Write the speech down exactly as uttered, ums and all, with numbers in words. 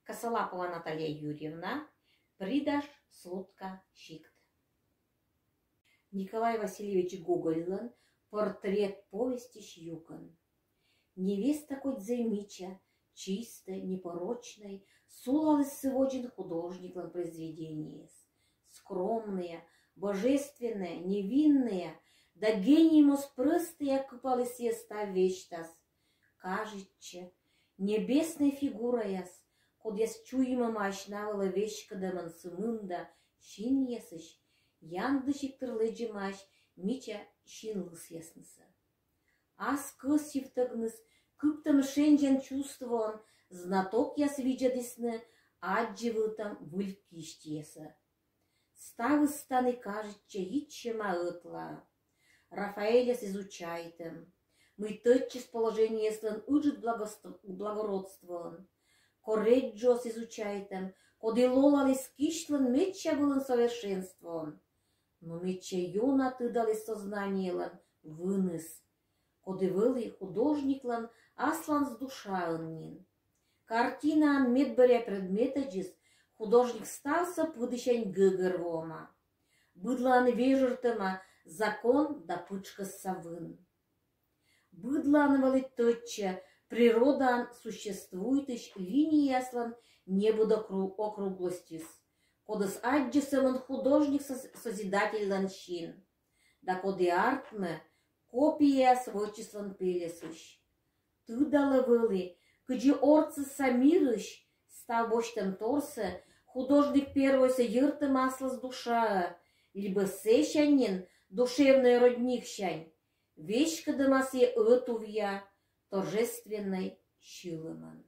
Косолапова Наталья Юрьевна, «Придаш Слудка сикт». Николай Васильевич Гогольлӧн «Портрет» повестьысь юкӧн. Невеста кодь зэв мича, чистӧй, непорочнӧй, сулаліс сы водзын художниклӧн произведениеяс. Скромнӧя, божественнӧя, невиннӧя, да гений моз прӧстӧяк кыпаліс сійӧ став весьтас. Кажитчӧ, небеснӧй фигураяс, кодъяс чуймӧмаӧсь на вылӧ веськӧдӧмӧн сы мында синъясысь, яндысиктыр лэдзӧмаӧсь мича синлысъяснысӧ. Ас кӧсйывтӧгныс кыптӧм шензьӧн чувствоӧн знатокъяс видзӧдісны аддзывлытӧм выль кистьясӧ. Ставыс тані кажитчӧ йитчӧма ӧтлаӧ. Рафаэльӧс изучайтӧм, мый тӧдчис положениеыслӧн ыджыд благост-, благородствоӧн. Корреджиос изучайтӧм, коді лолаліс кисьтлӧн медся вылын совершенствоӧн. Но медся ёна тыдаліс сознаниелӧн выныс, коді вӧлі художниклӧн асланыс душаӧн нин. Картинаын медбӧръя предметӧдзыс художник ставсӧ пыдісянь гӧгӧрвоӧма. Быдлаын вежӧртӧма закон да пытшкӧсса вын. Быдлаын вӧлі тӧдчӧ природаын существуйтысь линияяслӧн небыд окру-, округлостьыс, кодӧс аддзӧ сӧмын художник соз-, созидательлӧн син, да коді артмӧ копияяс вӧчислӧн пельӧсысь. Тыдалӧ вӧлі, кыдзи ортсӧса мирысь став босьтӧмторсӧ художник первойсӧ йӧртӧма аслас душаӧ, либӧ сэсянь нин душевнӧй родниктысянь веськӧдӧма сійӧ ӧтувъя, торжественнӧй сьӧлӧмӧн.